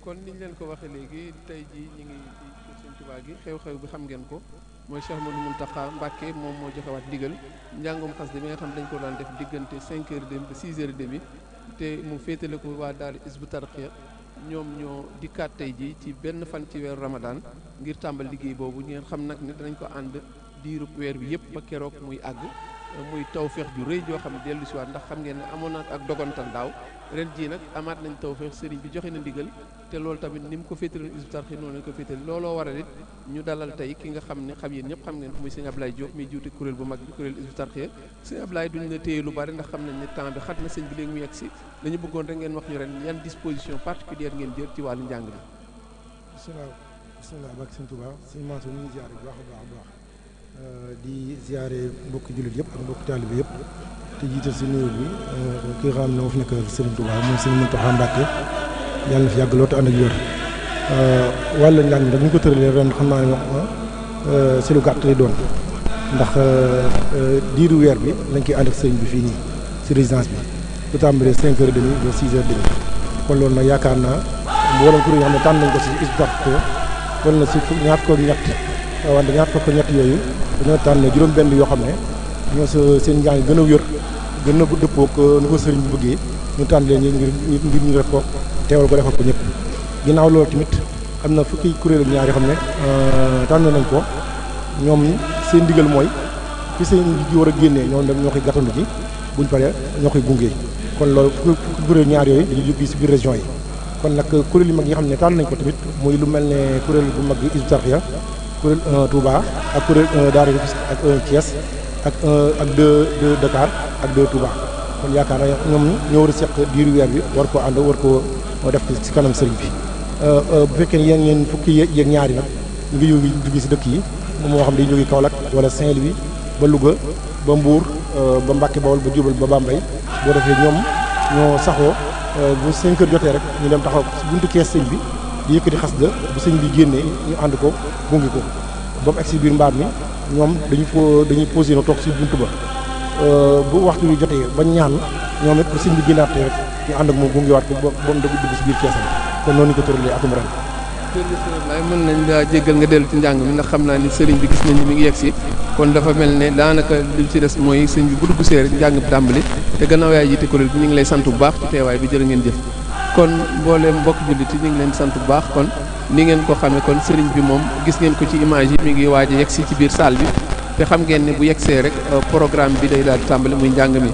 kon niñ leen ko waxee léegi tey jii ñu ngi ci Sëñ Tuubaa gi xew-xew bi xam ngeen ko mooy Cheikh Ahmadou Mountakha Mbacké moom moo joxewaat ndigal njàngum xasida bi nga xam dañ ko daan def diggante 5h30 ba 6h30 te mu féetale ko waa daara Hizbut Tarqiyyah ñoom ñoo dikkaat tey jii ci benn fan ci weeru Ramadan ngir tàmbal liggéey boobu ngeen xam nag ne danañ ko ànd diirub weer bi yëpp ba keroog muy àgg muy tawféex ju rëy joo xam ne dellu si waat ndax xam ngeen ne amoon na ak dogantal daaw ren jii nag amaat nañ tawféex sëriñ bi joxe na ndigal te loolu tamit ni mu ko féetaloon Hizbut Tarqiyyah noonu lañ ko féetale looloo waral it ñu dalal tey ki nga xam ne xam yéen ñëpp xam ngeen muy sëñ Ablaye Diop muy jiite kuréel bu mag bi kuréel Hizbut Tarqiyyah sëñ Ablaye duñ la téye lu bari ndax xam nañ ne temps bi xat na sëñ bi léegi mu yegg si dañu bëggoon rek ngeen wax ñu ren yan disposition particulière ngeen jël ci wàllu njàng bi. bisimilah bak sëñ Touba sëñ Mansour ñu ngi ziare bu baax a baax di ziare mbokki jullit yëpp ak mbokki taalibe yëpp te jiital si nuyu bi ki nga xam ne moo fi nekk Serigne Touba moom sëñ Mountakha Mbacké yàlla na fi yàgg lool te ànd ak wér wàllu njàng mi nag bu ñu ko tëralee ren xam naa ne si lu gàtt lay doon ndax diiru weer bi lañ koy ànd ak sëriñ bi fii nii si résidence bi bu tàmbalee 5h30 ba 6h30 kon loolu nag yaakaar naa mboolem kuréel yoo xam ne tànn nañ ko si Hizbut Tarqiyyah wala na si ñaar ko ñett wante ñaar ko ñett yooyu dañoo tànn juróom-benn yoo xam ne ñoo seen njàng gën a wér gën a dëppoo ak nu ko sëriñ bi bëggee ñu tànn leen ngir ñu def ko teewal ko defal ko ñëpp ginnaaw loolu tamit am na fukki kuréel ak ñaar yoo xam ne tànn nañ ko ñoom seen ndigal mooy fi seen ji war a génnee ñoom dem ñoo koy gàttandu ji buñ paree ñoo koy gunge kon loolu fukki kuréel ñaar yooyu dañuy jóg si biir région yi kon nag kuréel yu mag yi nga xam ne tànn nañ ko tamit muy lu mel ne kuréel bu mag bi Hizbut Tarqiyyah kuréel Touba ak kuréel Daara ak Thiès ak 2 Dakar ak 2 Touba kon yaakaar naa ñoom ñoo war a seq diiru weer bi war koo ànd war koo def ci kanam sëriñ bi bu fekkee ne yéen ngeen fukki yeeg ñaari nag ñu ngi jóge si dëkk yi moo xam dañu jóge Kaolack wala Saint-Louis ba Louga ba Mbour ba Mbacké Bawol ba Diourbel ba Bambey boo defee ñoom ñoo saxoo bu 5 heures jotee rek ñu dem taxaw si buntu kees sëñ bi di yëkkati xasida bu sëñ bi génnee ñu ànd ko gunge ko ba mu egg si biir mbaar mi ñoom dañuy posé na toog si buntu ba bu waxtu bi jotee ba ñaan ñoom it bu sëñ bi génnaatee rek ñu ànd ak moom gungewaat ko ba mu dugg si biir keesam kon noonu ñu ko tëralee atum ren. jërëjëf mën nañ laa jéggal nga dellu ci njàng mi ndax xam naa ni sëriñ bi gis nañ ni mi ngi yegg si kon dafa mel ne daanaka li ci des mooy sëñ bi bu dugg see rek njàng bi tàmbali te gannaaw yaay jiite kuréel bi ñu ngi lay sant bu baax ci teewaay bi jërë ngeen jëf kon mbooleem mbokk jullit yi ñu ngi leen sant bu baax kon ni ngeen ko xamee kon sëriñ bi moom gis ngeen ko ci image yi mi ngi waaj a yegg si ci biir salle bi te xam ngeen ne bu yeggsee rek programme bi day daal di tàmbali muy njàng mi.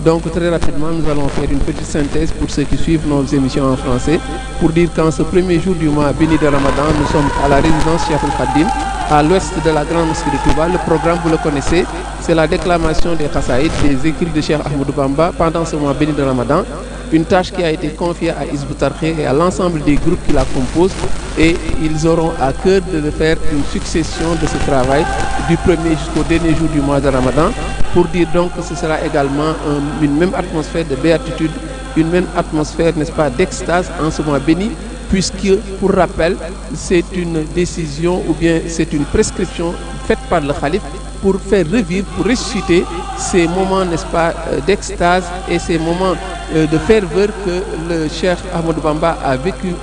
Donc très rapidement, nous allons faire une petite synthèse pour ceux qui suivent nos émissions en français pour dire qu'en ce premier jour du mois béni de Ramadan, nous sommes à la résidence Cheikh Khadim, à l'ouest de la grande mosquée de Touba. Le programme, vous le connaissez, c'est la déclamation des Khasaïd, des écrits de Cheikh Ahmadou Bamba pendant ce mois béni de Ramadan. Une tâche qui a été confiée à Hizbut Tarqiyyah et à l'ensemble des groupes qui la composent et ils auront à cœur de faire une succession de ce travail du premier jusqu'au dernier jour du mois de Ramadan pour dire donc que ce sera également une même atmosphère de béatitude, une même atmosphère, n'est-ce pas, d'extase en ce mois béni puisque, pour rappel, c'est une décision ou bien c'est une prescription faite par le Khalife pour faire revivre, pour ressusciter ces moments, n'est-ce pas, d'extase et ces moments de ferveur que le Cheikh Ahmadou Bamba a vécu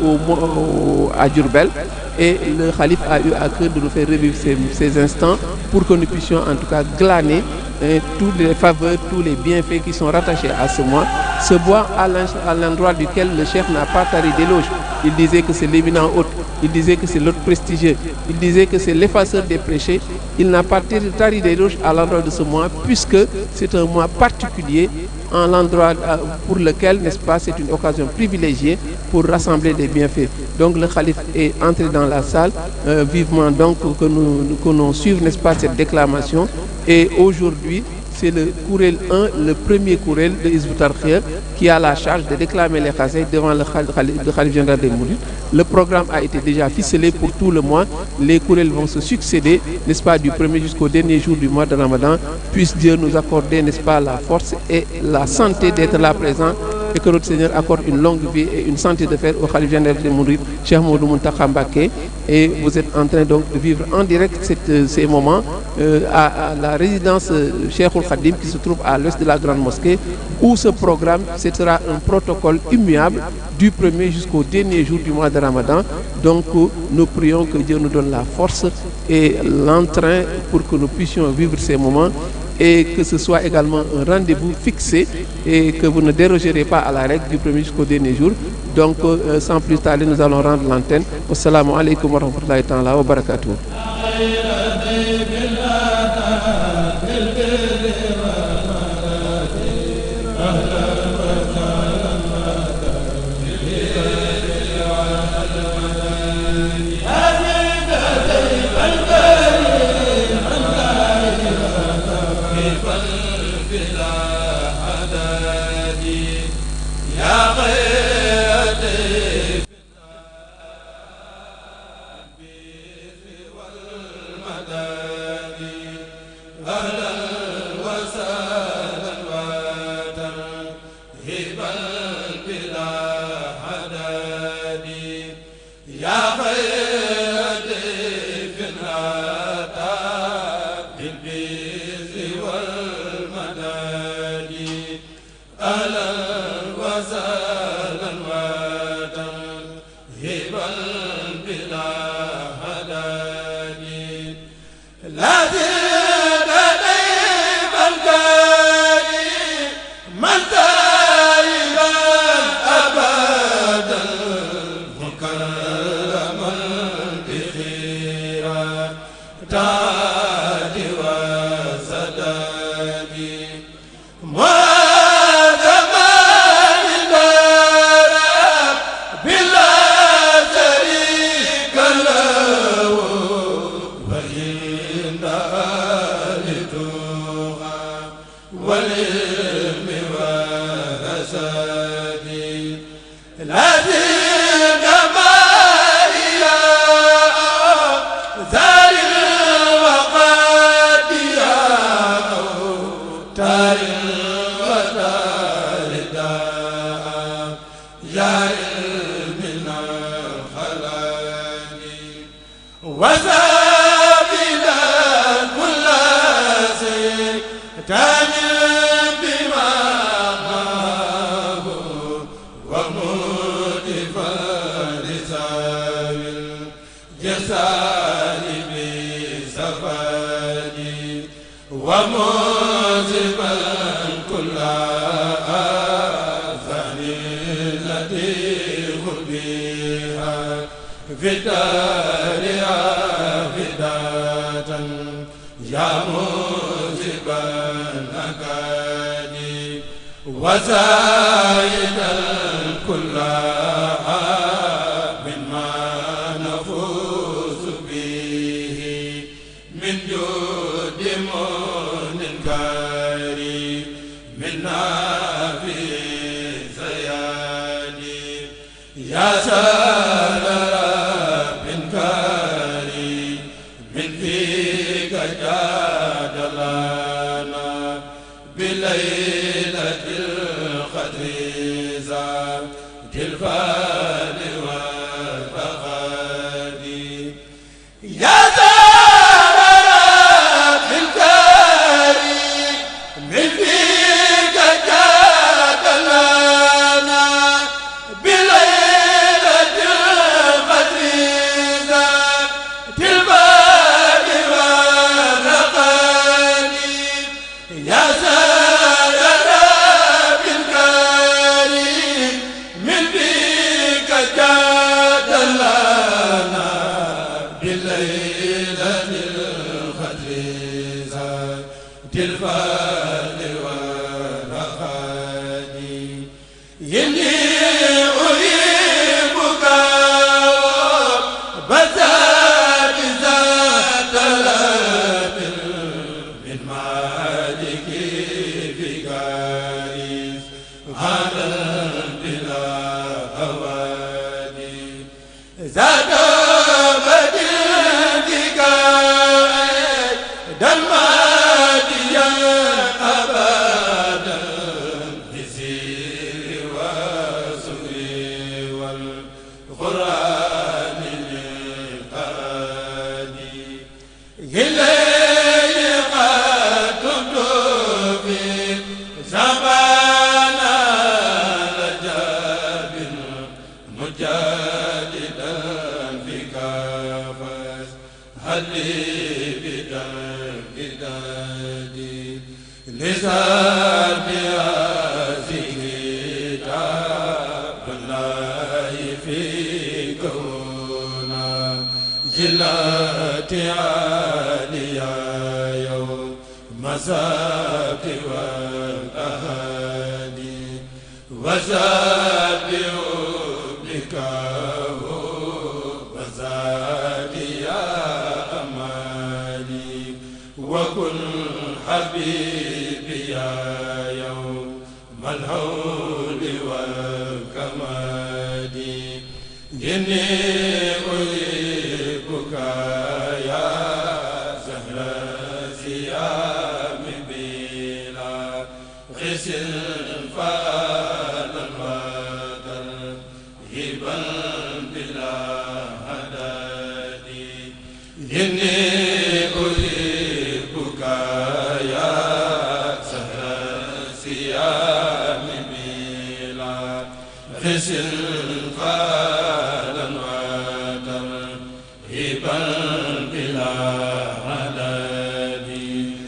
à Diourbel et le Khalife a eu à cœur de nous faire revivre ces instants pour que nous puissions en tout cas glaner toutes les faveurs, tous les bienfaits qui sont rattachés à ce mois. Ce mois à l'endroit duquel le Cheikh n'a pas taré d'éloge. Il disait que c'est l'éminent hôte il disait que c'est l'autre prestigieux, il disait que c'est l'effaceur des péchés. Il n'a pas tari d'éloges à l'endroit de ce mois, puisque c'est un mois particulier, en l'endroit pour lequel, n'est-ce pas, c'est une occasion privilégiée pour rassembler des bienfaits. Donc le khalife est entré dans la salle, vivement donc que nous suive, n'est-ce pas, cette déclamation. Et aujourd'hui, c'est le Kourel 1, le premier Kourel de Hizb ut-Tarqiyyah, qui a la charge de déclamer les khasaïd devant le khalife général des Mourides. Le programme a été déjà ficelé pour tout le mois. Les Kourels vont se succéder, n'est-ce pas, du premier jusqu'au dernier jour du mois de Ramadan. Puisse Dieu nous accorder, n'est-ce pas, la force et la santé d'être là présent, et que notre Seigneur accorde une longue vie et une santé de fer au khalife général des Mourides, Cheikh Mouhamadou Mountakha Mbacké. Et vous êtes en train donc de vivre en direct ces moments à la résidence Cheikhoul Khadim, qui se trouve à l'ouest de la grande mosquée, où ce programme, ce sera un protocole immuable du premier jusqu'au dernier jour du mois de Ramadan. Donc nous prions que Dieu nous donne la force et l'entrain pour que nous puissions vivre ces moments, et que ce soit également un rendez-vous fixé et que vous ne dérogerez pas à la règle du premier jusqu'au dernier jour. Donc sans plus tarder, nous allons rendre l'antenne. Wassalamu alaikum wa rahmatullahi ta'ala wa barakatuh.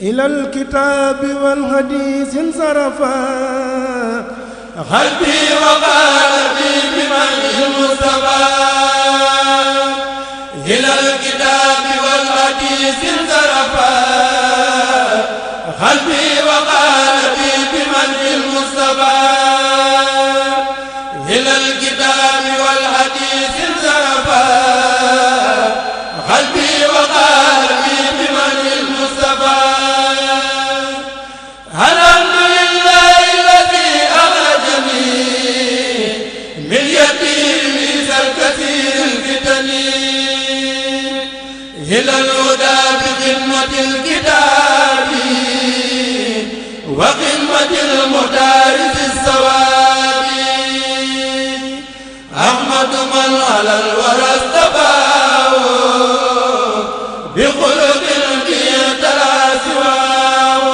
إلى الكتاب والحديث انصرفا قلبي وقلبي بمن المصطفى إلى الكتاب والحديث انصرفا قلبي وقلبي بمن المصطفى إلى الكتاب والحديث انصرفا قلبي وقلبي بمن المصطفى الحمد لله الذي أخرجني من يتيم ذا الكثير الفتن إلى الهدى بخدمة الكتاب وخدمة المدارس الصواب أحمد من على الورى اصطفاه بخلق بيتلا سواه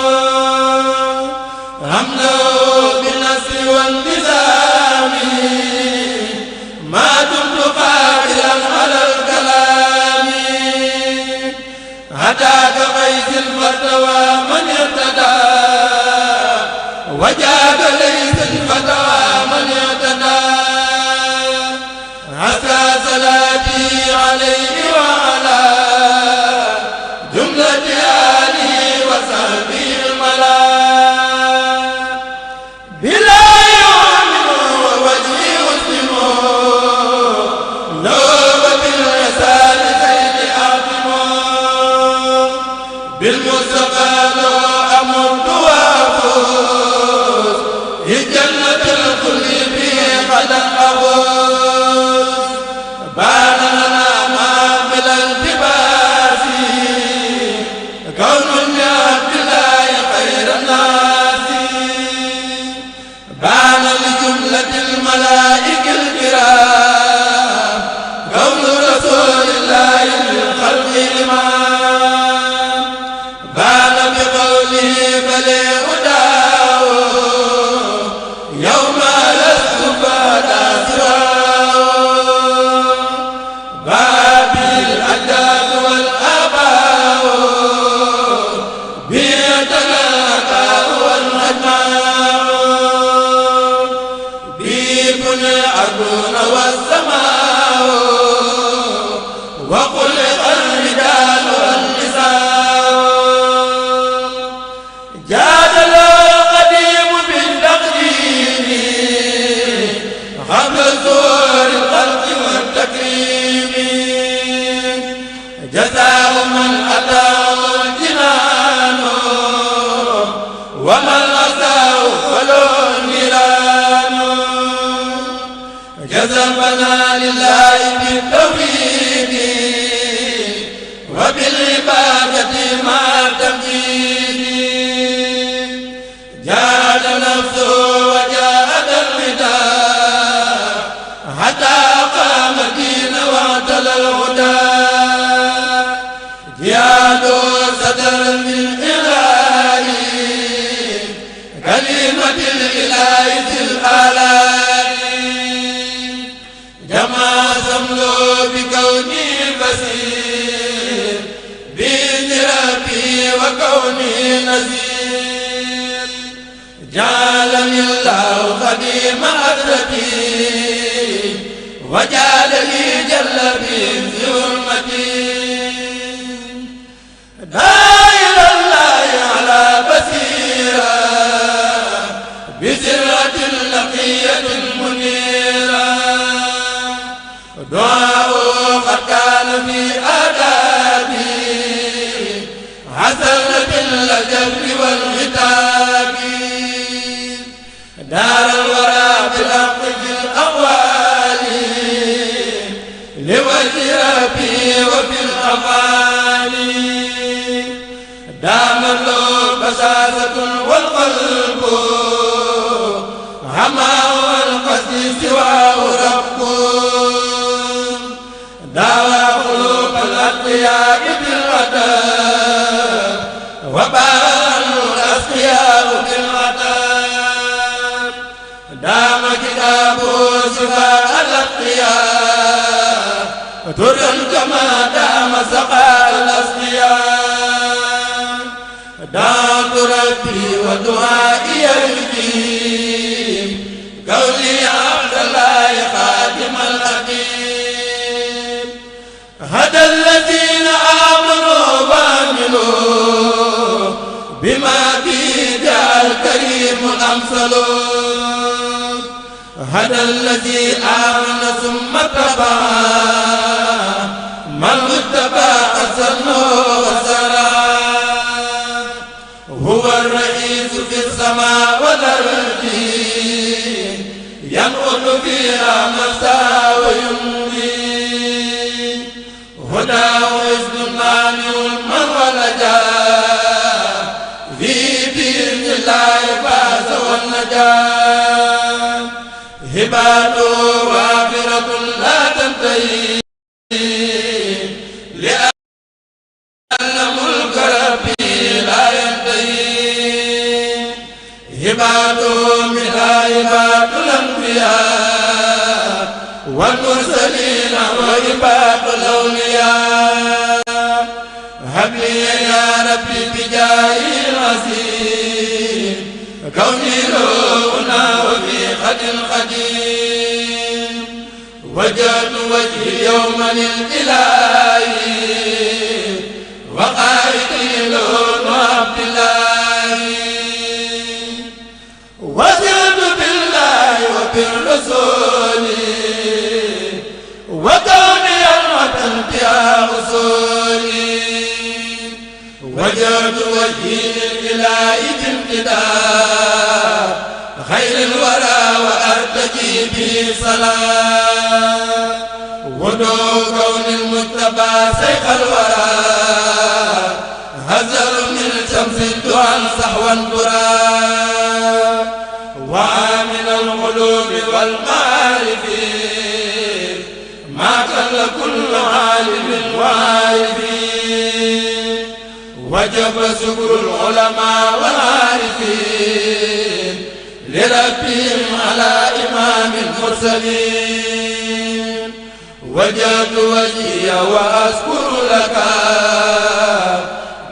حمده بالنصر والنظام ما دمت قادرا على الكلام هداك قيس الفتوى من اهتدى وجاك ليس الفتوى من اهتدى عسى صلاتي عليه وعلى جملة آله وصحبه الملا بلا يؤمن ووجهي مسلم لو وبالرسال سيد آدم بالمصطفى لو أمرت وأفوز الجنة الكل به قد أفوز بان لنا ما بلا التباس كون عبد الله خير الناس بان لجملة الملائكة الكرام كون رسول الله للخلق الإمام بان بقوله بلغ داو يوم لست فلا سواه بابي الأجداد والآباء بيتنا الأكاء والأجماع بيبني أرضون والسماء وخلق الرجال والنساء ربي وكوني نذير جعلني الله خديم حضرتي وجعل لي جل بحرمتي داعي الله على بصيرة بسرة لقية منيرة دعاء قد كان في آدابي حسن بالجبر والغتاب دار الورى بالحق في الأموال لوجه ربي وفي الأفعال دام له بساطة والقلب عما والقصد سواه رب داوى قلوب الأتقياء بالغدر وبان الأسقياء بالغدر دام كتابه شفاء الأتقياء ترا كما دام سقاء الأسقياء دعوت ربي ودعائي يجيب قولي عبد الله خادم الحكيم هدى الذين آمنوا وعملوا بما به جاء الكريم الأمثل هدى الذي آمن ثم اتبع ما المتبع أسنه وسرى هو الرئيس في السماء والأرض ينقل فيها مساء ويمضي هداه إذن مانع من ولجاه في بإذن الله فاز والنجاة هباته وافرة لا تنتهي لأن ملك ربي لا ينتهي هباته منها هبات الأنبياء والمرسلين وهبات الأولياء هب لي يا ربي بجاه العظيم كوني لونا وفي خد قديم وجهت وجهي يوما للإله وقائدي لون عبد الله وزدت بالله وبالرسول وكوني الوطن بها أصولي وجهت وجهي للإله بامتداد خير الورى وأرتجي به صلاة ودو كون المجتبى سيخ الورى هزر من شمس الدعاء صحوا تراب وعامل القلوب والمعارف ما كل كل عالم وعارف وجب شكر العلماء والعارفين لربهم على إمام المرسلين وجهت وجهي وأذكر لك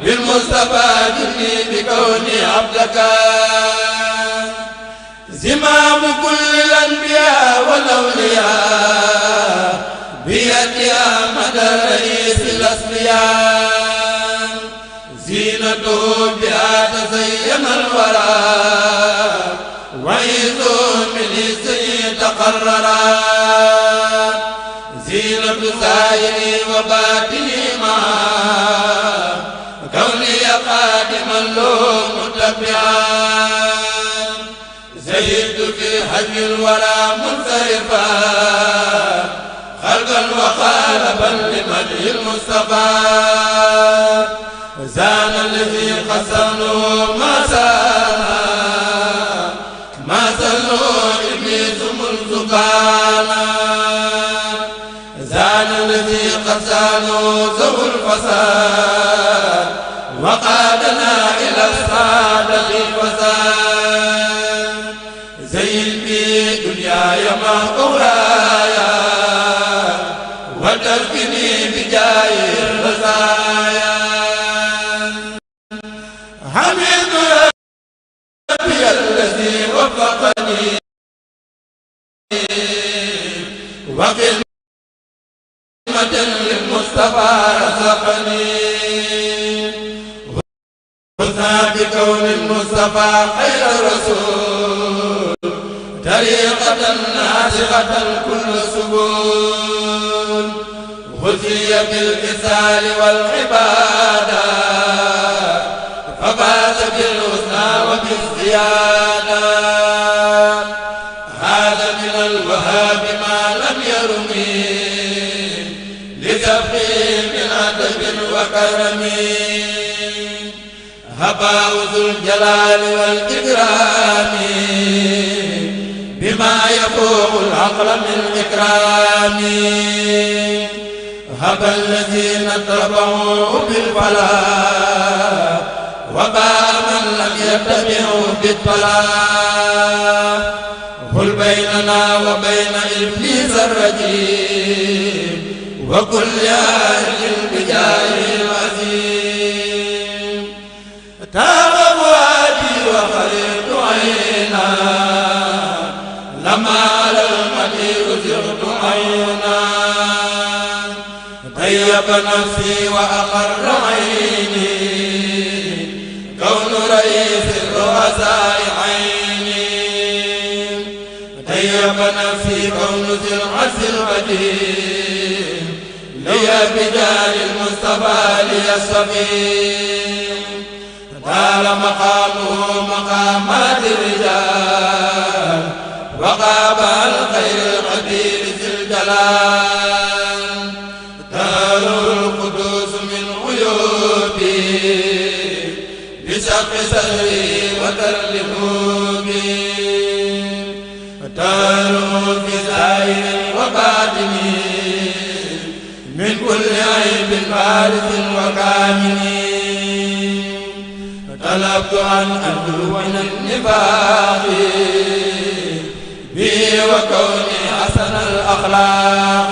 بالمصطفى جني بكوني عبدك زمام كل الأنبياء والأولياء بيد أحمد رئيس الأصفياء زينته بها تزين الورى وعيسو من السيد تقررا زينة سائري وباطني معا كوني قادما له متبعا زيد في حجم الورى منصرفا خلقا وخالبا لمدح المصطفى زان الذي خسرنه ما سانا ما سلوا إبليس منذ كان زان الذي خسرنه ذو الفساد وقادنا إلى السعادة الفساد زين بي دنياي ما أخرايا وتركني بجاه الرزايا حميد ربي الذي وفقني وخدمة للمصطفى رزقني وثنى بكون المصطفى خير رسول طريقة ناسخة كل سبل غزي بالكسال والعبادة ففاز بالحسنى وبالزيادة هذا من الوهاب ما لم يرمي لسبقه من أدب وكرم هباه ذو الجلال والإكرام بما يفوق العقل من إكرام هب الذين اتبعوا بالفلاح وباء من لم يتبعوا بالطلاق قل بيننا وبين إبليس الرجيم وكل أهل بجاه العظيم تاب وادي وخلقت عينا لما على المدير زغت عينا طيب نفسي وأقر عيني كون رئيس الرؤساء عيني طيب نفسي كون ذي العرش القديم لي بدار المصطفى لي الصفي طال مقامه مقامات الرجال وغاب الخير القدير ذي الجلال تهل القدوس من عيوبي بسقف صدري وترلموبي تهل في زائر وباطني من كل عيب بارز وكامل طلبت عن أدو من النفاق بي وكوني حسن الأخلاق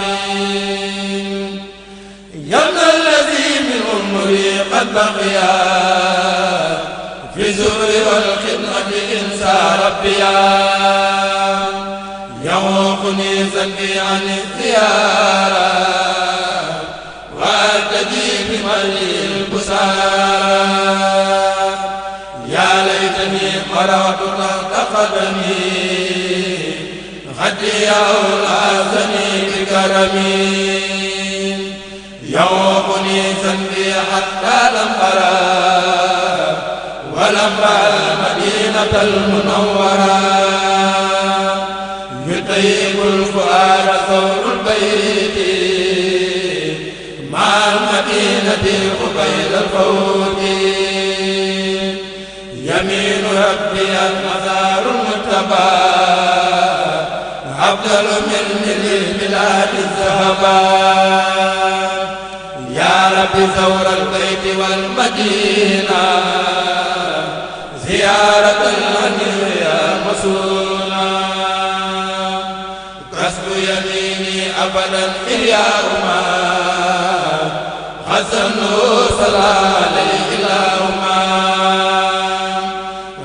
يمن الذي من عمري قد بقيا في زهر والخدمة إنسى ربيا يعوقني ذنبي عن الزيارة وأرتدي بمري البسارة يا ليتني مررت تحت قدمي غدي أولازني بكرمي يومني ذنبي حتى لم أرى ولم رأى المدينة المنورة يطيب الفؤاد ثور البيت مع المدينة قبيل الفوت يمين ربي المزار المتبى أفضل من البلاد الذهبان يا رب زور البيت والمدينة زيارة الأنبياء مسونا كسب يميني أبدا إليهما حسنوا صلى عليه اللهم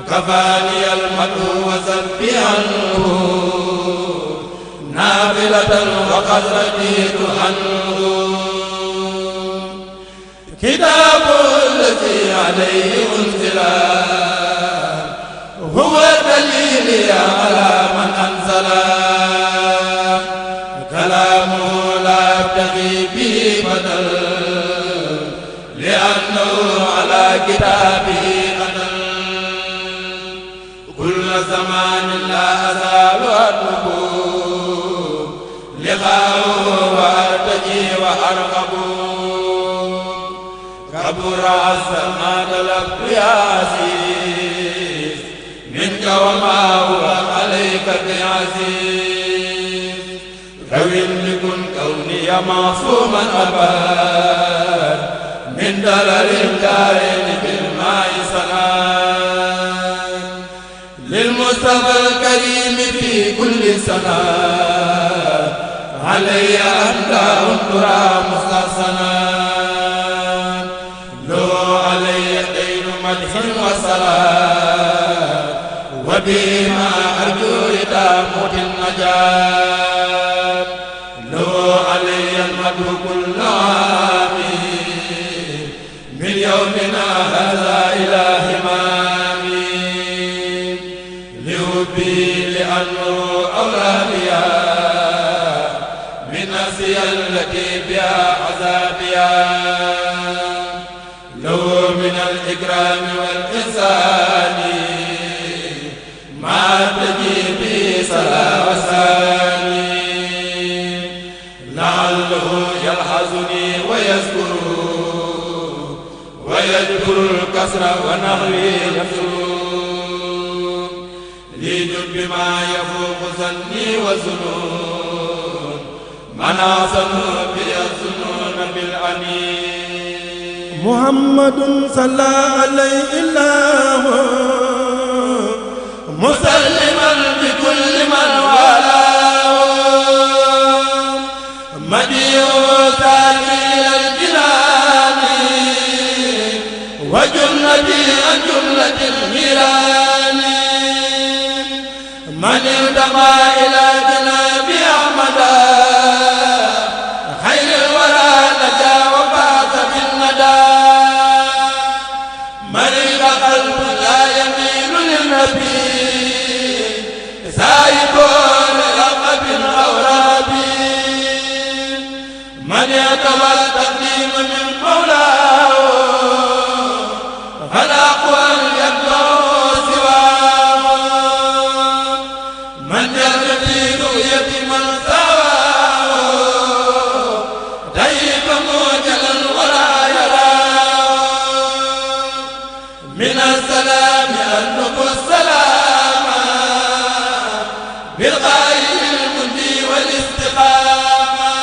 كفاني المدح وسبي عنه نافلة وقد رديت عنه كتاب الذي عليه أنزل هو دليل على من أنزل كلامه لا أبتغي به بدل لأنه على كتابه قدر كل زمان لا أزال أطلب لقاءه وأرتجي وأرغب كبر عز ما طلبت يا عزيز منك وما هو عليك بعزيز كون لكن كوني معصوما أبد من دلل الدارين بالماء سلام للمصطفى الكريم في كل سنة علي أن لا أنظر مستحسنا لو علي دين مدح وصلاة وبما أرجو رضا موت النجاة له علي المدح كل عام من يومنا هذا إلى همامي لحبي لأنه أولاديا من نفسي التي بها عذابيا له من الإكرام والإحسان ما تجيب صلاة وساني لعله يلحظني ويذكر الكسر ونحوي يفسر ليجد بما يفوق ظني وظنون من أحسن بي الظنون بالأنين محمد صلى عليه الله مسلما بكل من والاه مديو إلى الجنان وجنتي عن جملة النيران من انتمى إلى جناب أحمد خير الورى نجا وفاز بالندى مريض قلب لا يميل للنبي سايبون لقب أو رابي من يتولى التقديم من مولاه فالأقوى يدعو سواه من يرتدي رؤية من سواه ضيف موجلا ولا يراه من السلام أنه السلام بالغاية المنجي والاستقامة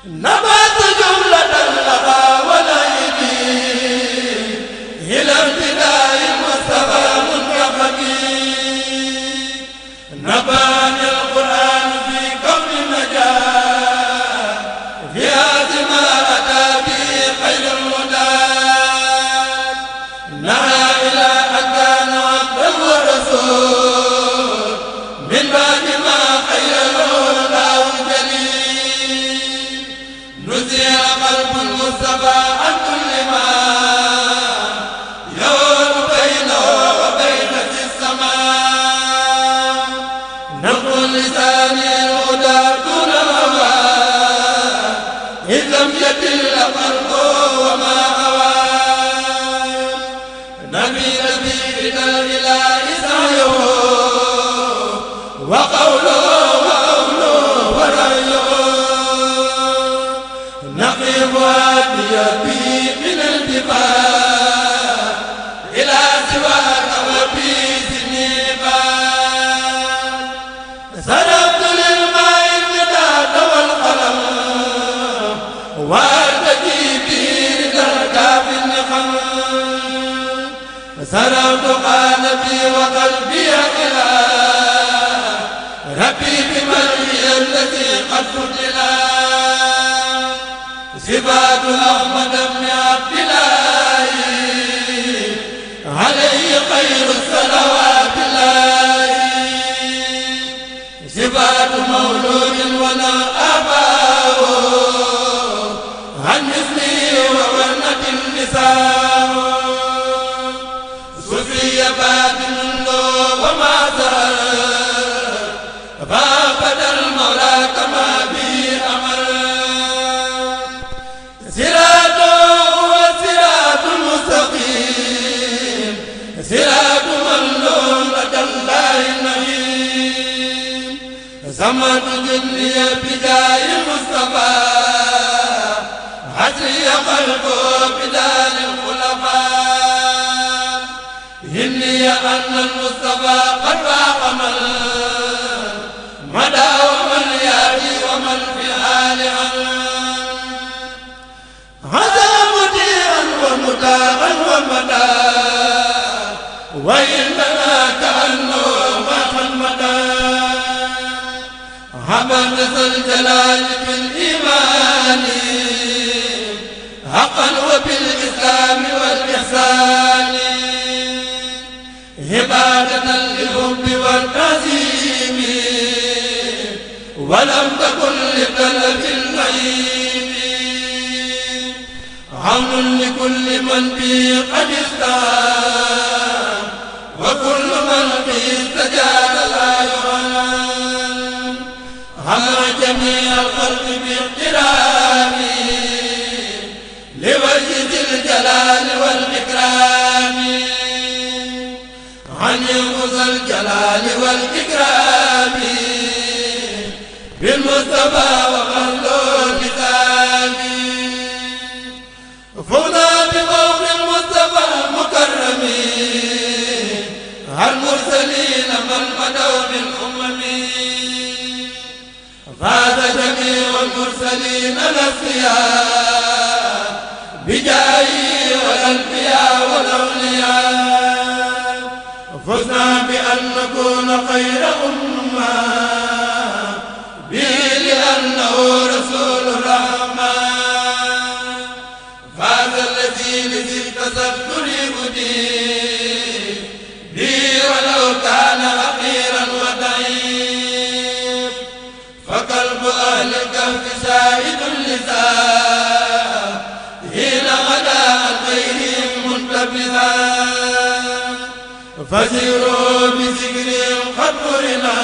نبات جملة لها وليدي إلى ابتداء المصطفى منتقدي نباني القرآن في كون النجاة في هذه ما أتى به خير الهدى نهى إلى أن كان عبدا ورسول من بعد ما خيره الله الجليل نزع قلب المصطفى عن كل ما يهون بينه وبين السماء نقول لسان الهدى دون هوى إذ لم يدل قلبه وما هوى نبي إلى الإله سعيه وقوله وقوله ورأيه نقيب هادي به من الجبال إلى سواك وفي سنيبال سربت للماء المداد والقلم وارتجي به رضاك بالنقم سربت قلبي وقلبي إلى ربي بمرئي الذي قد فضلا صفات أحمد بن عبد الله عليه خير الصلوات الله صفات مولود ولا آباء عن مثله وورنة النساء صفي باطن له وما زال فابد المولى كما به أمر صراطه هو صراط المستقيم صراط من له لدى الله النعيم زمن جني بجاه المصطفى حسري قلبه بدار الخلفاء إني أن المصطفى قد فاق من مدى ومن يأتي ومن في الحال هذا مطيعا ومتاعا ومدى وإنما كأنه مات مدى حمد ذا الجلال بالإيمان حقا وبالإسلام زيادة للحب والتعظيم ولم تكن لطلب النعيم عون لكل من به قد استعان وكل من به استجاب لا يعان هم جميع الخلق باحترام لوجه ذي الجلال والإكرام عن ينقذ الجلال والإكرام بالمصطفى وخلو الكتاب فونا بقول المصطفى المكرم المرسلين من مدوا بالأمم فاز جميع المرسلين الأصفياء بجاهه والأنبياء والأولياء فزنا بأن نكون خير أمة به لأنه رسول الرحمن فاز الذي لذي اكتسبت لهديه به ولو كان حقيرا وضعيف فقلب أهل الكهف سائد اللسان حين غدا عن غيرهم منتبذا فسيروا بذكرهم خبرنا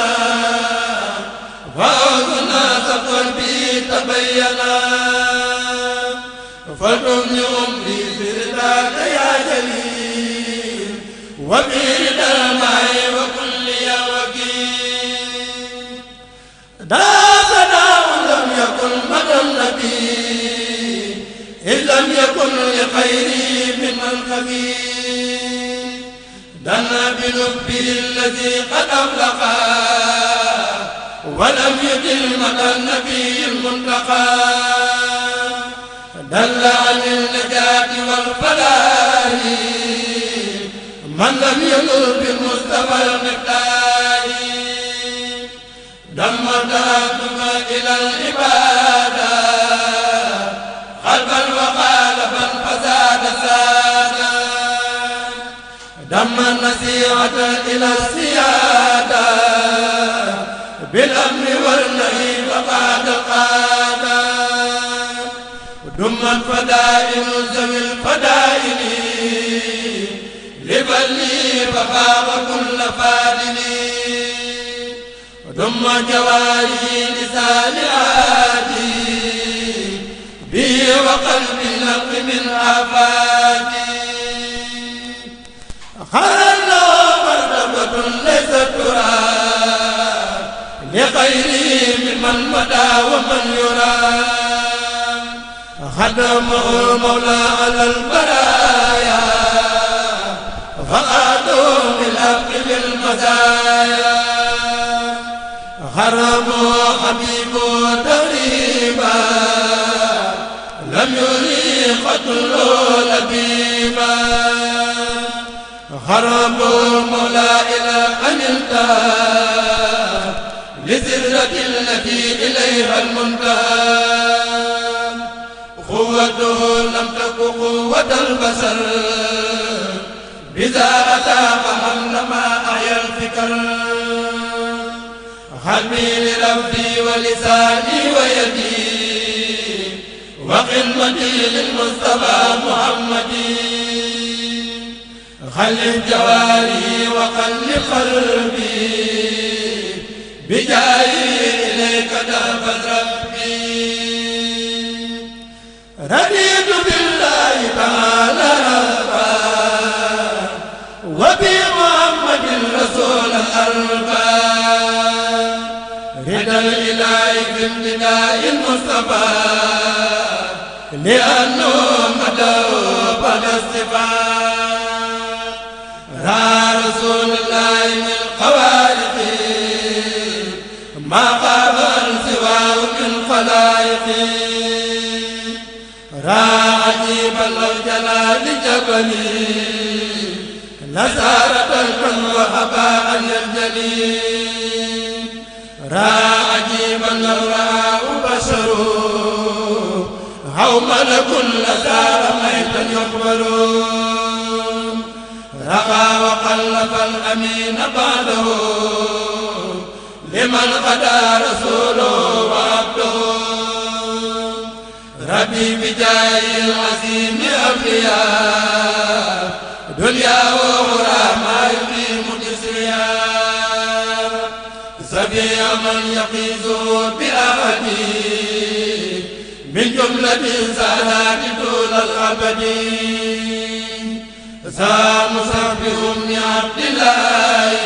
فأوذنا سقوا به تبينا فلتمن أمري برداك يا جليل وبرد الماء وكل يا وكيل داسنا لم يكن مدى النبي إن لم يكن لخيري ممن خبير دنا بلبه الذي قد أبلغا ولم يدل مدى النبي المنتقى دل عن النجاة والفلاح من لم ينل بالمصطفى المختار دم دهتك إلى العبادة قلبا وقالبا فزاد سادا دم النصيحة إلى السيادة بالأمر والنهي فقاد القادة دم الفدائل ذوي الفدائل لبلي فخاب كل فادل دم جواري لسانعاتي بي وقلب النق من آفاتي خلنا مرتبة ليست ترى لغيري ممن مدى ومن يرى خدمه المولى على البرايا فقادوا بالحق بالمزايا خرموا حبيبه تغريبا لم يري قتلوا لبيبا خرموا المولى إلى أن انتهى لذرة التي إليها المنتهى قوته لم تك قوة البشر بذا أتى فحملما أحيا الفكر قلبي لربي ولساني ويدي وخدمتي للمصطفى محمد خلف جواري وخلف قلبي بجاهي إليك دافت ربي رضيت بالله تعالى ربا وبمحمد رسول الأربا رضا الإله في امتداء المصطفى لأنه مدعو بعد الصفات رأى رسول الله من خوارق ما خاب سواه من خلائق رأى عجيبا لو جلال جبلي لسارة الكن وهباء ينجلي رأى عجيبا لو رآه بشر أو ملك لسار ميتا يقبل رأى وقلب الأمين بعده لمن غدا رسوله وعبده ربي بجاه العظيم أبلياء دنيا وأخرى ما يقيم جسريا سبيع من يقيز بأبدي من جملة سالات طول الأبد سامسبهم لعبد الله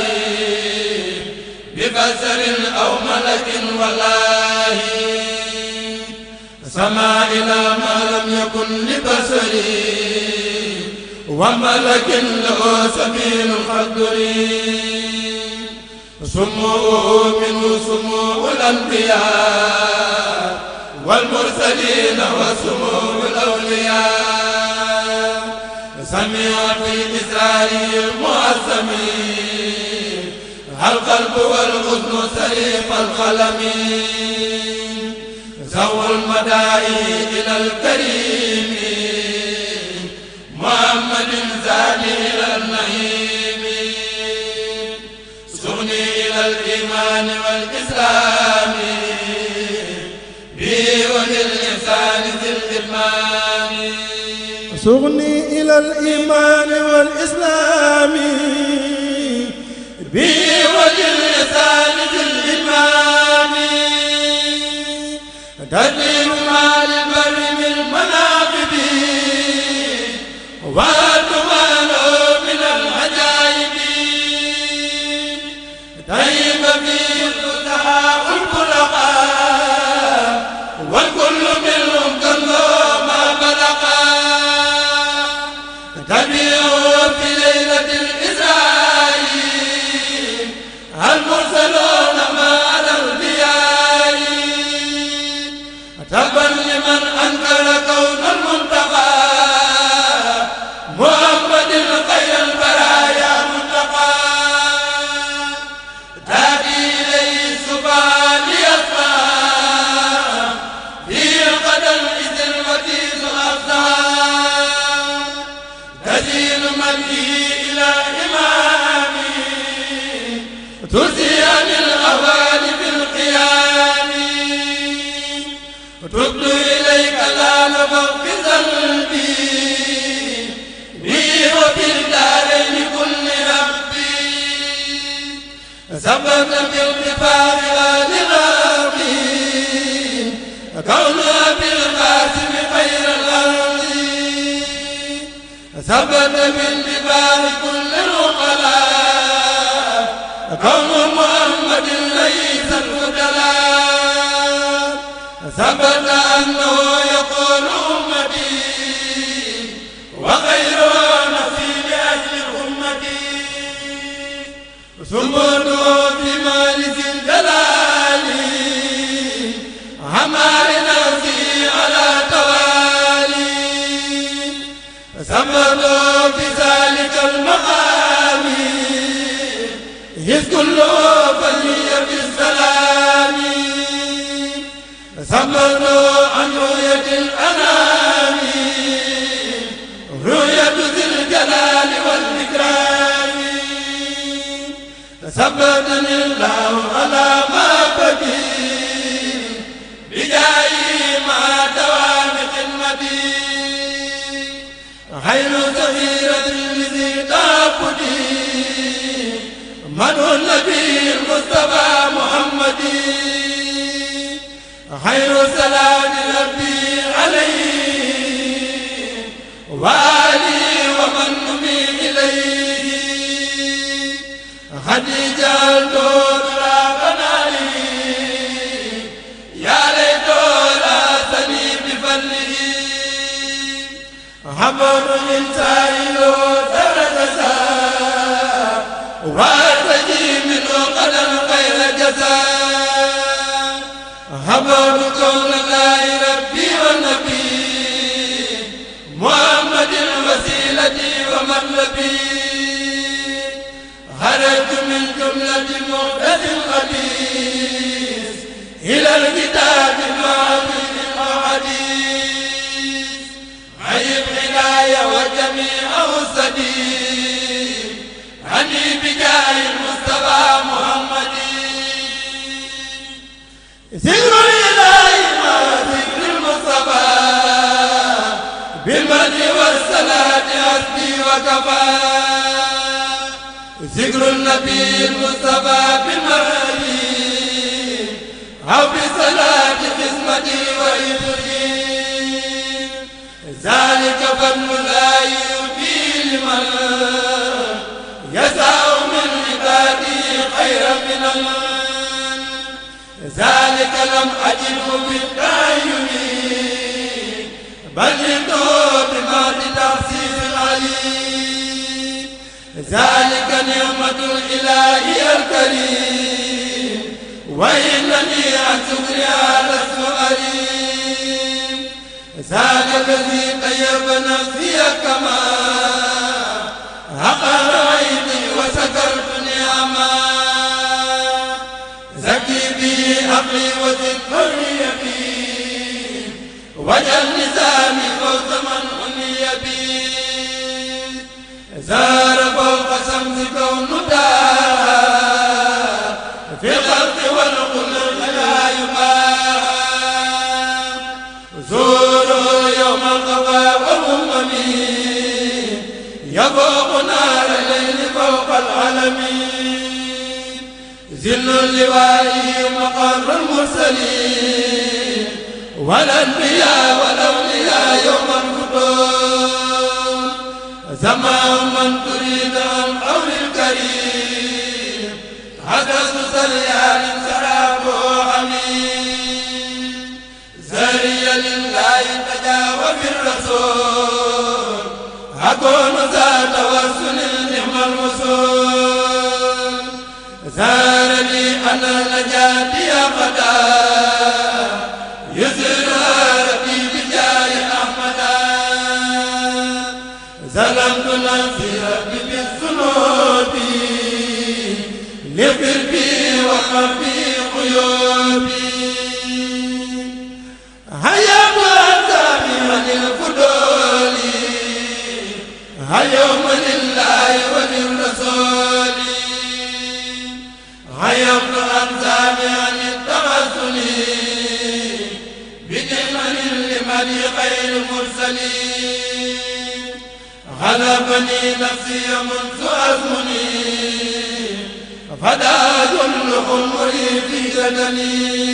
ببصر أو ملك والله سما إلى ما لم يكن لبصري وملك له سبيل القدري سموه منه سمو الأنبياء والمرسلين وسمو الأولياء سمع في إسرائيل المعظمين القلب والحزن سريق القلم سووا المدائي إلى الكريم محمد زادي إلى النعيم سغني إلى الإيمان والإسلام به وللإحسان ذي الإتمام سغني إلى الإيمان والإسلام به وللإحسان ذي الإتمام تدين مع البر من المناقب وأتمان من العجائب طيب فيه الفتحاء الخلقاء والكل منهم كله ما بلغا تبيعوا في ليلة الإسراء المرسلون ما على الأنبياء تبا لمن أنكر كون المنتقى محمد خير البرايا منتقى تأتي إليه السبحان ليسمع في القدر إذ الوتيس الأفضل تزيل مدعي إلى إمامي ترسي عن الأهوال بالقيام تبت إليك لا نفق بذنبي بي وبالدارين كل ربي ثبت بالكفار لغابي كون أبي القاسم خير الأرض ثبت بالكفار كل العقلاء كون محمد ليس الفضلاء ثبت أنه يقول أمتي وخير نفسي لأجل أمتي ثبت بمالك الجلال عمار نفسي على توالي ثبت بذلك المقام إذ كل فلي بالسلام ثبت عن رؤية الأنام رؤية ذي الجلال والإكرام ثبتني الله على ما بقي بجاي مع دوام خدمتي خير سفيرة لذي تعبدي من النبي المصطفى محمد خير صلاة ربي عليه وآله ومن نمي إليه خديجة ترابنا لي يا ليت راسني بفضله حمر من سائل درجة وارتجي منه قدم خير جزاء حمر كون الله ربي والنبي محمد الوسيلة ومطلبي خرجت من جملة محدث الحديث إلى الكتاب المعبود الحديث عيب عناية وجميع السديد عني بك الإله المصطفى محمد ذكر الإله مع ذكر المصطفى بالمدح والصلاة حسبي وكفى ذكر النبي المصطفى بالمهدي أو بصلاة خدمتي وإبري ذلك فضل الله يؤتيه لمن يسعى من عباده خيرا من ذلك لم أجده بالتعين بل جئته بموت تخصيص العليم ذلك نعمة الإله الكريم وإنني عن شكرها لست أليم ذاك الذي طيب نفسي كما عقل عيني وسكرت نعما زكي به عقلي وزد حريتي وجل نسامي فوق من أني بي زار فوق شمس كون دار في الخلق والخلق لا يباع زوروا يوم القضاء والأمم يفوق نار الليل فوق العالمين ذل اللواء مقر المرسلين والأنبياء والأولياء يوم الفتون زمان من تريد عن قول الكريم حدث سريان سرابه حميد زري لله تجاوب الرسول أكون ذا توسل نعم الوصول زار لي أنا نجاتي أبدا يزرها ربي بجاه أحمدا ظلمت نفسي ربي بالذنوب لغفر بي وخفي عيوبي هيا وأنتمي عن الفضول هيوم لله وللرسول هيوم أنتمي عن التغسل بنعمة لمن خير المرسلين غلبني نفسي منذ أزمني فدا كل عمري في جدني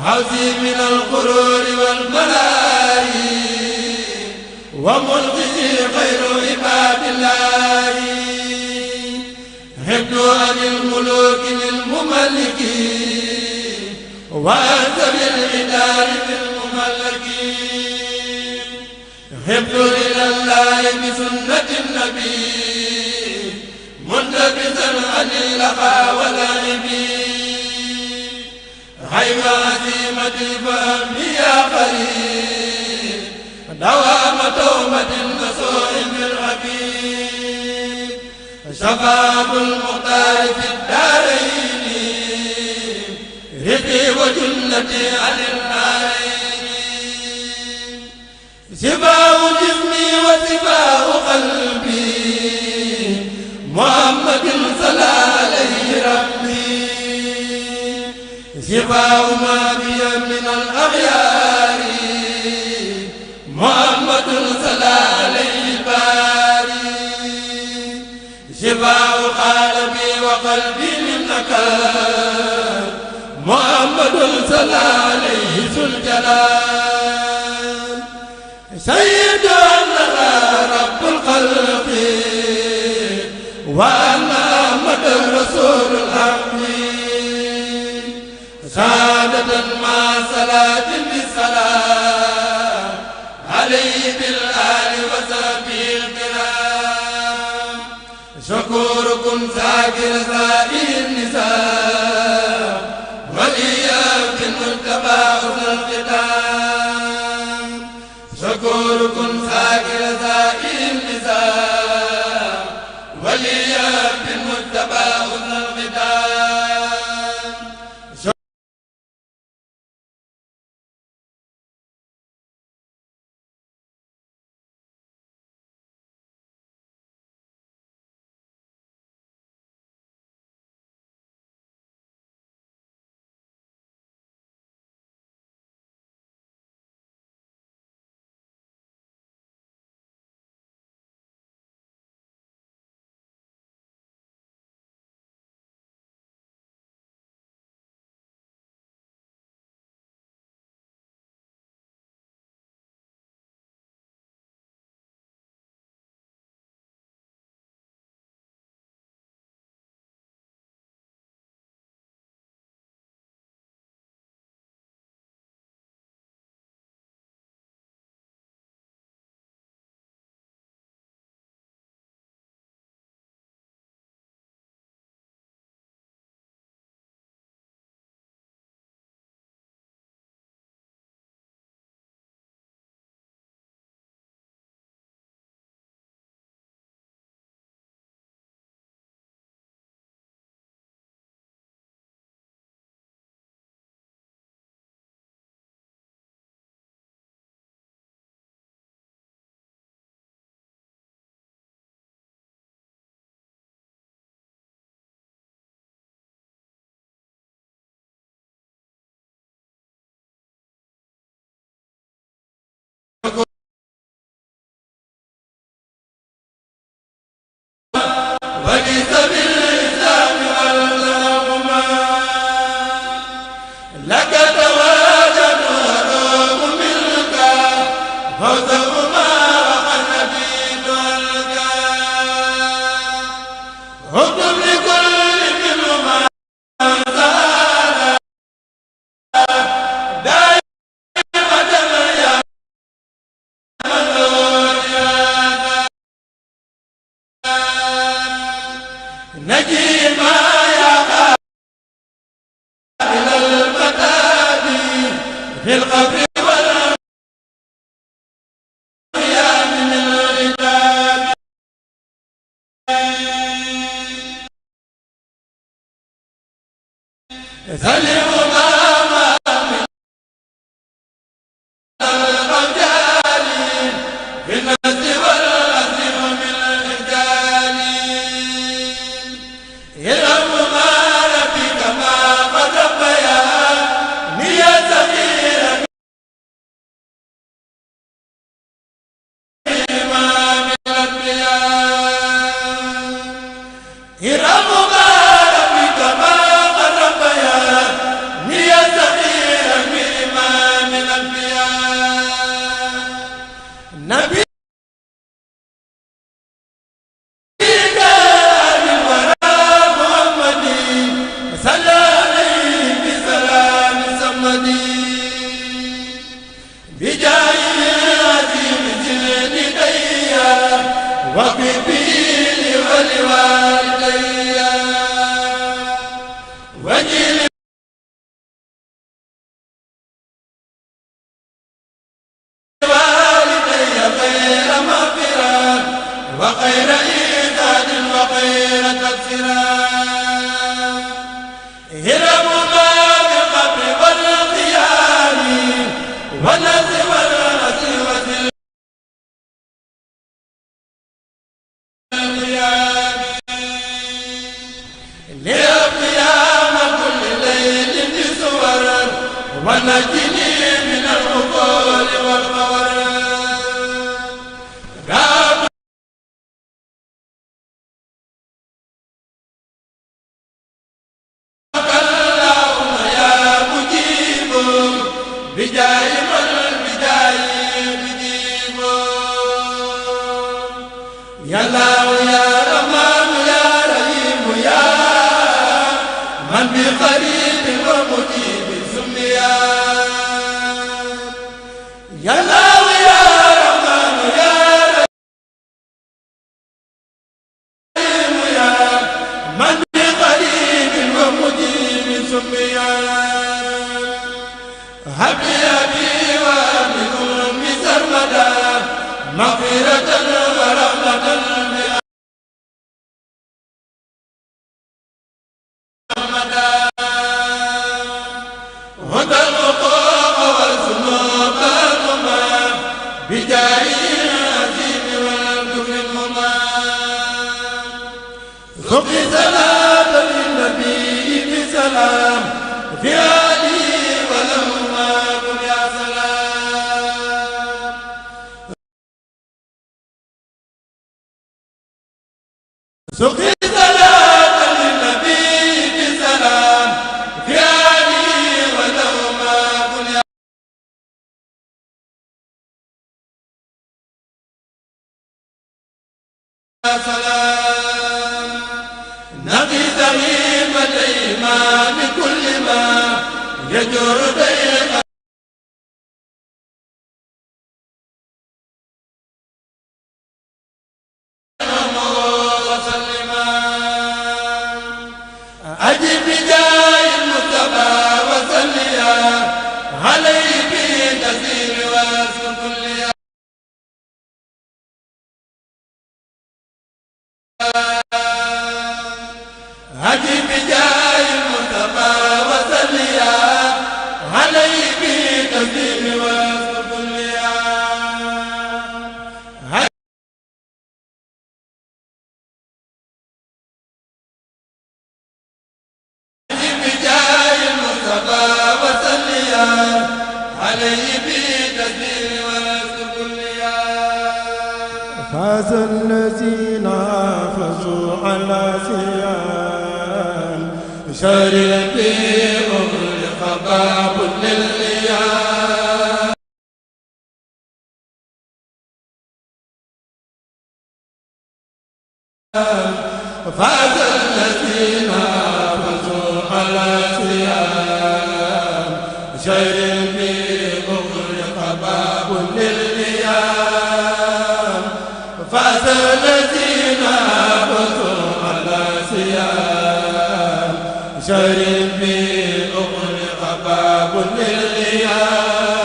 حوزي من الغرور والبلاء وملقي خير عباد الله حفظ عن الملوك للمملك وأنت بالعدال بالمملك حفظ إلى الله بسنة النبي منتبذا عن اللقى واللاعبين غير عزيمة فهمي يا قريب دوام توبة نصوح بالحبيب شفاعة المختار في الدارين ربي وجنتي عن النارين شفاء جسمي وشفاء قلبي محمد صلى عليه ربي شفاء ما بي من الأغيار محمد صلى عليه الباري شفاء قلبي وقلبي منك محمد صلى عليه ذو الجلال سيد أننا رب الخلق وأن أحمد رسول الحق سعادة مع صلاة بسلام عليه بالآل وصحبه الكرام شكوركم ذاكر سائر النساء وليا في المجتبى حسن الختام شكوركم ذاكر سائر النساء وليا في المجتبى حسن الختام نجيما يا قابل المتاب في القبر والقيام من الغتاب سلم ماما من الرجال في الناس والأسر من الرجال يرم ما ربك ما قد ربيا نيا صغيرا إمام الأنبياء يرم ما ربك ما قد ربيا نيا صغيرا إمام الأنبياء نبي وببيل ولوالدي وجل والدي خير مغفرة وخير إيجاد وخير تبصرة هرم ما بالقبر والقيام والنزل والرسل وسل ونجني من الغفول والغور رب اللهم يا مجيب بجاي من بجاي مجيب يا الله يا رحمن يا رحيم يا من بقريب ومجيب يا الله يا رحمن يا رحيم يا من بقريب ومجيب سميا هب لي أبي وابن أمي سرمدا مغفرة ورحمة بجاي العظيم والكفر المنام خذ صلاة للنبي بسلام في آله ولهما قل يا سلام خذ صلاة للنبي بسلام في آله ولهما قل يا سلام نبي زمين وديما بكل ما يجر ديما وسلما أجب بجاه المصطفى وسليا عليه بالتسليم واسم كليا أجب بجاه المصطفى وسليا عليه بالتسليم واسم كليا أجب بجاه المصطفى وسليا عليه بالتسليم واسم كليا فاز الذين حافظوا على صيام شهر أغلق باب للإيام فاز الذين حافظوا على صيام شهر أغلق باب للإيام فاز الذين حافظوا على صيام الأيام شرب أغلق باب للأيام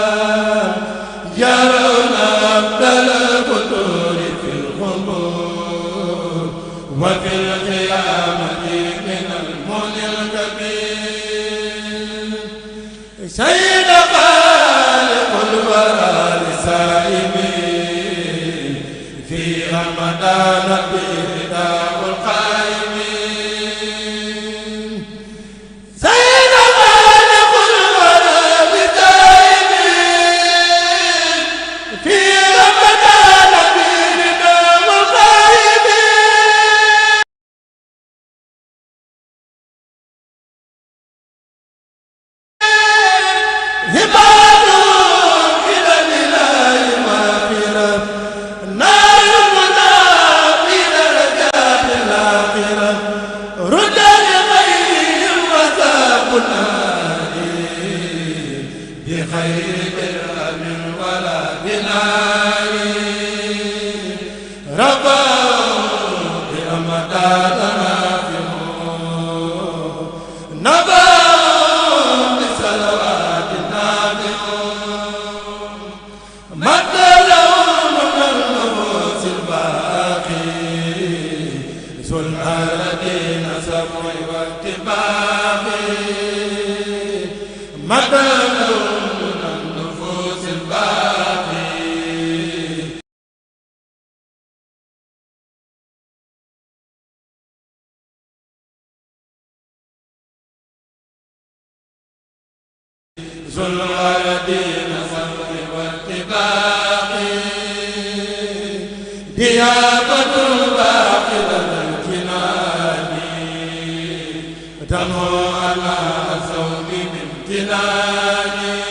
يرون أبدل الفتور في القبور وفي القيامة من المن الكبير سيد خالق الورى لسائمين في رمضان برداء القائمين سيد خالق الورى لسائمين في رمضان برداء القائمين بخير درهم ولا دينار رباه برمضان نافعون نباه بصلوات نافعون مد لهم من النفوس الباقي ذو الأرضين سمع واتباقي مد ذو الأرضين سمع واتباقي ديابة باقية الجنان تمحو على الثوب بامتنان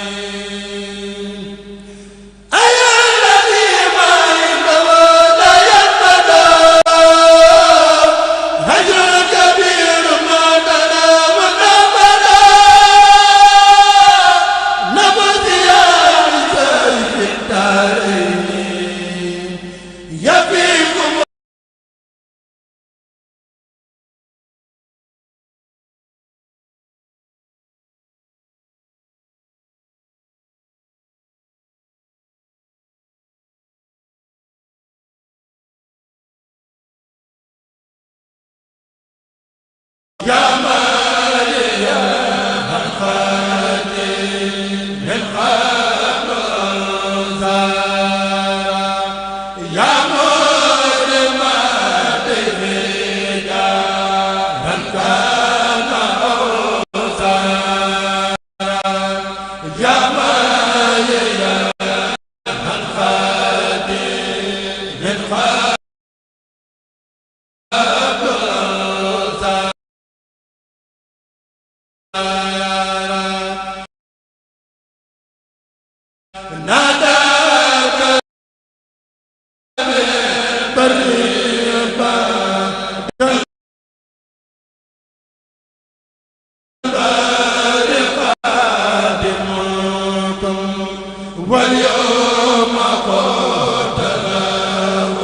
واليوم قلت له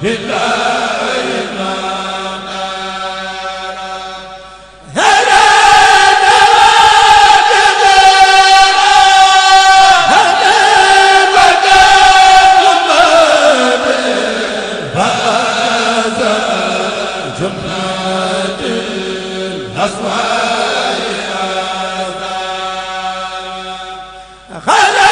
بالله ما خلد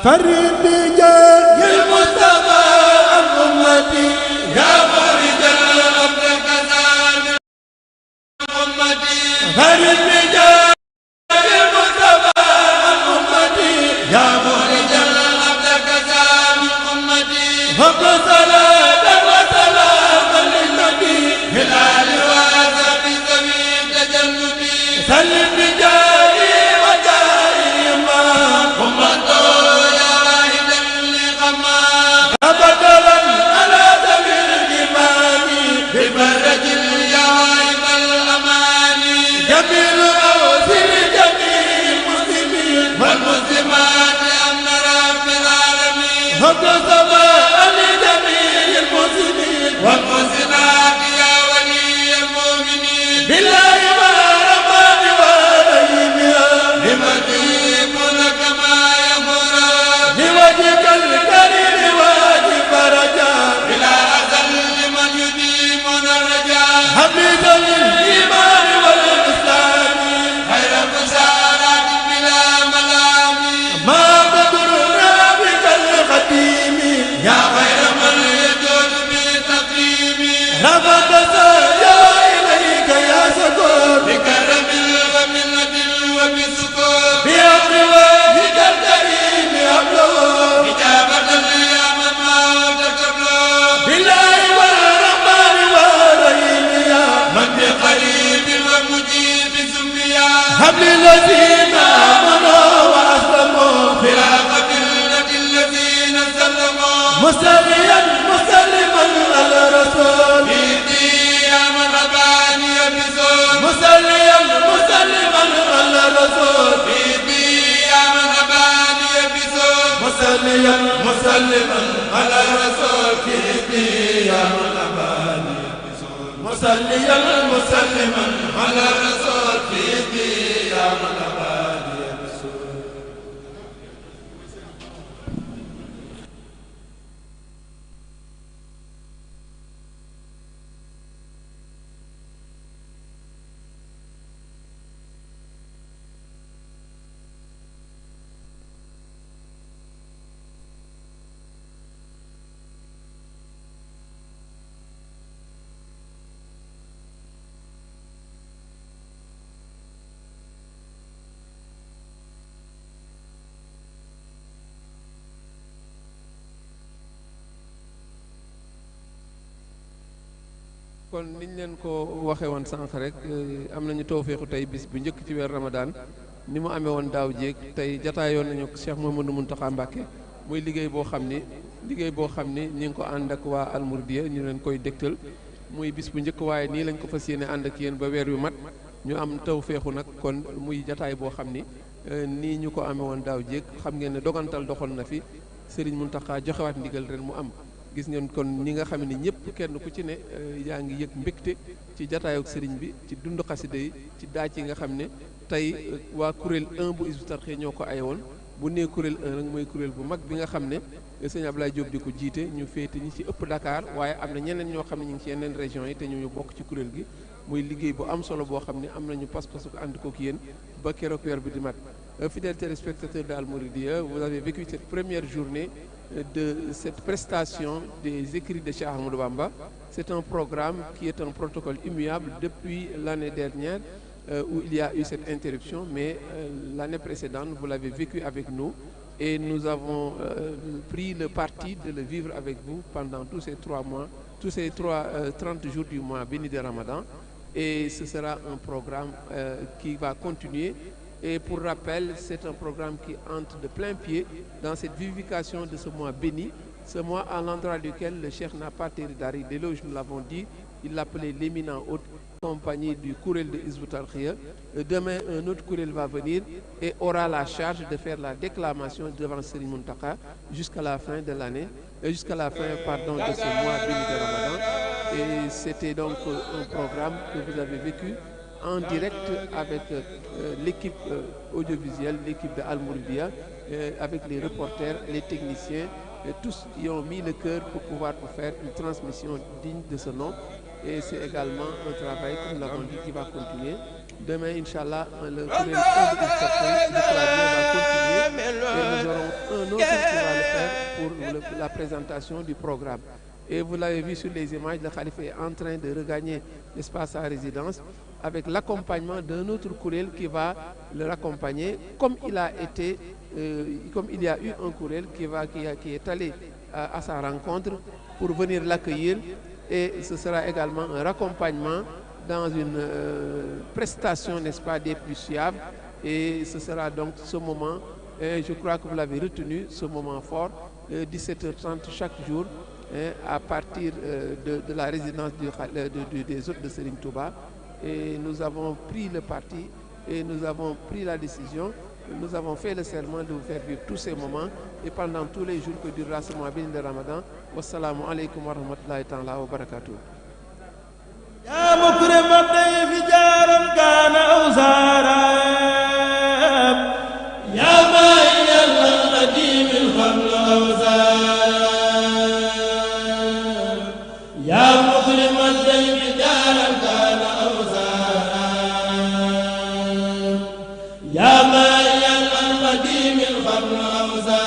فرد بجاه المصطفى عن أمتي يا مخرج الأمر كسام أمتي فرد بجاه المصطفى عن أمتي يا مخرج الأمر كسام أمتي حب صلاة وسلاما للنبي في الآل وصحبه ذوي التجنبي سلم بجاهي وجاهي ما أمته والمسلمات أمن رب العالمين حب صفاء لجميع المسلمين والمسلمات يا ولي المؤمنين بالله والرحمن والرحيم لمن يحبون كما يمرون لوجهك الكريم واجب رجاء بلا أزل لمن يديمون الرجاء حبيب الإيمان والإسلام خير بشارات بلا ما بدرنا بك القديم يا خير من يجود بتقديم رفض سايا إليك يا سكور بكرم ومنة وبسكور بأمر وجهك الكريم أبلغ إجابة يا من ما تكبر بالله والرحمن والرحيم يا من بقريب ومجيب سميا هب للذين آمنوا وأسلموا فراق ملة الذين سلموا مسلما مسلما على رسول بيدي يا من رباني بزول مسلما مسلما على رسول بيدي يا من رباني بزول مسلما مسلما على رسول بيدي يا من رباني بزول مسلما مسلما على رسول بيدي يا من رباني بزول kon niñ leen ko waxee woon sànq rek am nañu tawféexu tey bis bu njëkk ci weer Ramadan ni mu amee woon daaw jéeg tey jataayoon nañu Cheikh Mouhamadou Mountakha Mbacké muy liggéey boo xam ni ñi ngi ko ànd ak waa Almouridiya ñu leen koy dégtal muy bis bu njëkk waaye nii lañ ko fas yéene ànd ak yéen ba weer yu mat ñu am tawféexu nag kon muy jataay boo xam ni nii ñu ko amee woon daaw jéeg xam ngeen ne dogantal doxoon na fi Serigne Mountakha joxewaat ndigal ren mu am. gis ngeen kon ñi nga xam ne ñëpp kenn ku ci ne yaa ngi yëg mbégte ci jataayok sëriñ bi ci dund xasida yi ci daaj yi nga xam ne tey waa kuréel 1 bu Hizbut Tarqiyyah ñoo ko aye woon bu nee kuréel 1 nag mooy kuréel bu mag bi nga xam ne sëñ Abdoulaye Diop di ko jiite ñu féete ñi ci ëpp Dakar waaye am na ñeneen ñoo xam ne ñu ngi ci yeneen régions yi te ñu bokk ci kuréel gi muy liggéey bu am solo boo xam ne am nañu pas-pasu ko ànd kook yéen ba keroog weer bi di mat. Fidèles téléspectateurs d'Al-Mouridiyyah, vous avez vécu cette première journée de cette prestation des écrits de Cheikh Ahmadou Bamba. C'est un programme qui est un protocole immuable depuis l'année dernière où il y a eu cette interruption, mais l'année précédente, vous l'avez vécu avec nous et nous avons pris le parti de le vivre avec vous pendant tous ces 3 mois, 30 jours du mois béni de Ramadan. Et ce sera un programme qui va continuer. Et pour rappel, c'est un programme qui entre de plein pied dans cette vivification de ce mois béni, ce mois à l'endroit duquel le Cheikh n'a pas terre d'arrêt. Dès lors, nous l'avons dit, il l'appelait l'éminent hôte compagnie du Kourel de Hizbut Tarqiyyah. Demain, un autre Kourel va venir et aura la charge de faire la déclamation devant Serigne Mountakha jusqu'à la fin de l'année, jusqu'à la fin, de ce mois béni de Ramadan. Et c'était donc un programme que vous avez vécu en direct avec l'équipe audiovisuelle, l'équipe de Al-Mouridiyyah, avec les reporters, les techniciens, tous y ont mis le cœur pour pouvoir faire une transmission digne de ce nom. Et c'est également un travail, comme nous l'avons dit, qui va continuer. Demain, Inch'Allah, le kuréel va continuer et nous aurons un autre qui va le faire pour la présentation du programme. Et vous l'avez vu sur les images, le Khalife est en train de regagner l'espace à résidence avec l'accompagnement d'un autre kuréel qui va le raccompagner, comme il y a eu un kuréel qui est allé à sa rencontre pour venir l'accueillir. Et ce sera également un raccompagnement dans une prestation, n'est-ce pas, des plus suaves. Et ce sera donc ce moment, et je crois que vous l'avez retenu, ce moment fort, 17h30 chaque jour, à partir de la résidence des hôtes de Serigne Touba. Et nous avons pris le parti et nous avons pris la décision. Nous avons fait le serment de vous faire vivre tous ces moments et pendant tous les jours que durera ce mois béni de Ramadan. Wassalamu alaikum wa rahmatullahi ta'ala wa barakatuh. Ya mukrim ad-dayfi jaran kana awzara ya ma'iyal qadim al-khaml awzara ya mukrim ad-dayfi jaran kana awzara ya ma'iyal qadim al-khaml awzara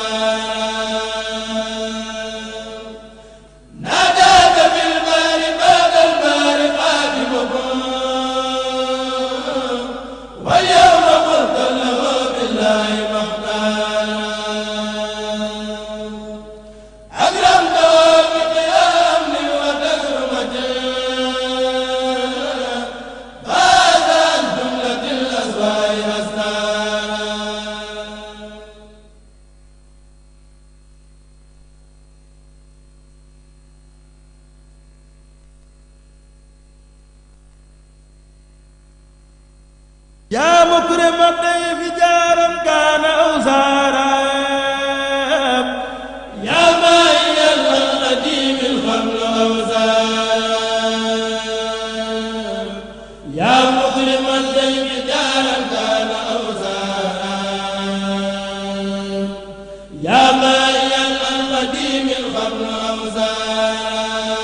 يا مكرم الضيف جارا كان أوزارا يا مائي القديم الخمل أوزارا يا مكرم الضيف جارا كان أوزارا يا مائي القديم الخمل أوزارا